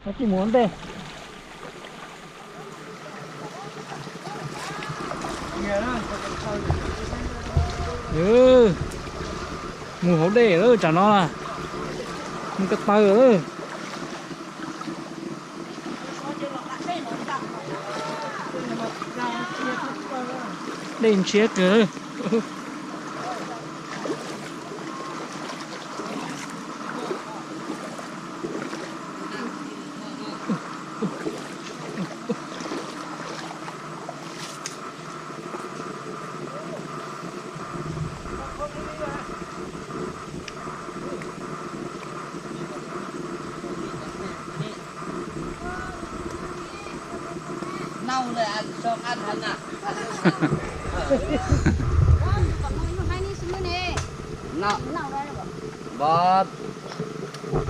Tsis mus ntej. Mus hauv dej lawm tsam no na. Mus ko taw lawm. Dej ntshiab kawg.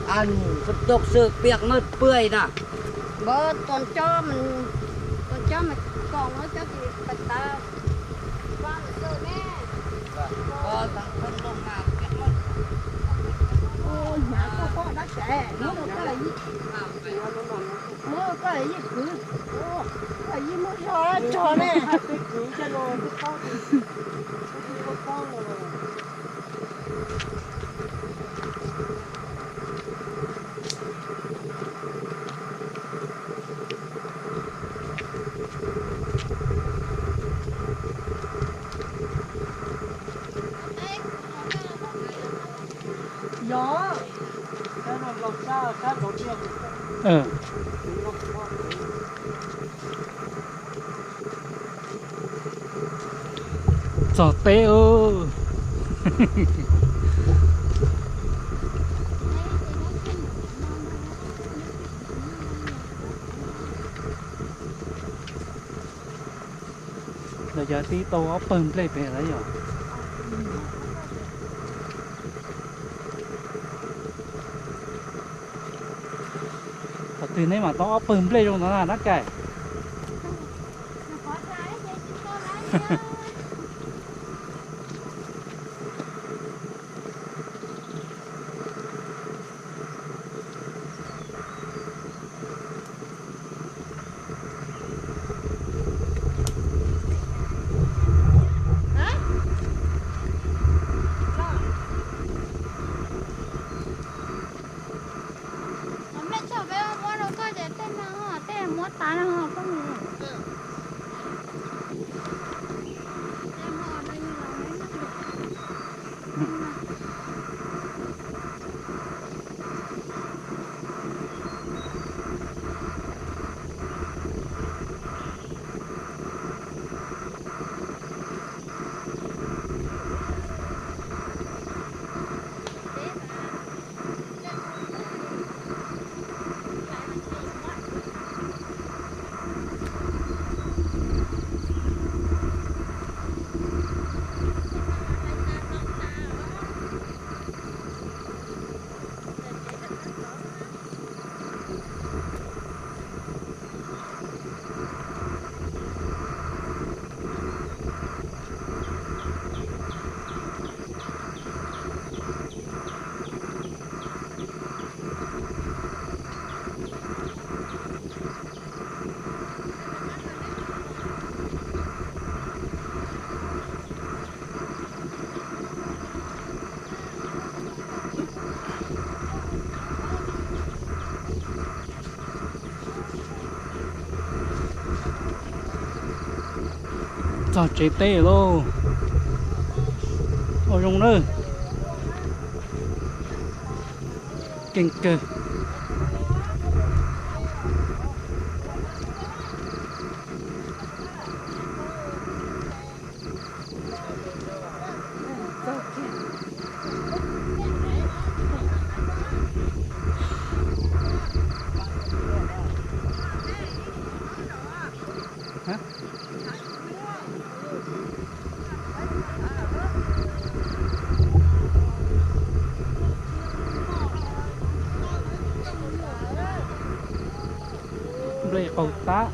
Ăn, sụp sôi piặc mớt pơi na. Bơ, tuần cho mình, tuần cho mình còn nó cho chị bạch tà. Qua mình sơ nè. Bơ, thằng Xuân Lộc là piặc mớt. Ôi, nhà cô có đá trẻ, nó đâu có là gì. Nó có là gì cứ. Ôi, có là gì nó cho nó trò nè. Hai cái cứ cho nó cái con thì, cái con rồi. Yog, cái no lột da, cái lột da. Txog teb ub. Lawv cov tib tau ob pawg nplej pem lawm yom. Qhov twg neb mam tau ob pawg nplej zoo no na Nab Kaim? Mej tso peb muab rau koj ces tej no tej muab tas no koj mus. Txog tsev teb lauj. Ua zoo na. Keej kawg. Nplej qaug tab.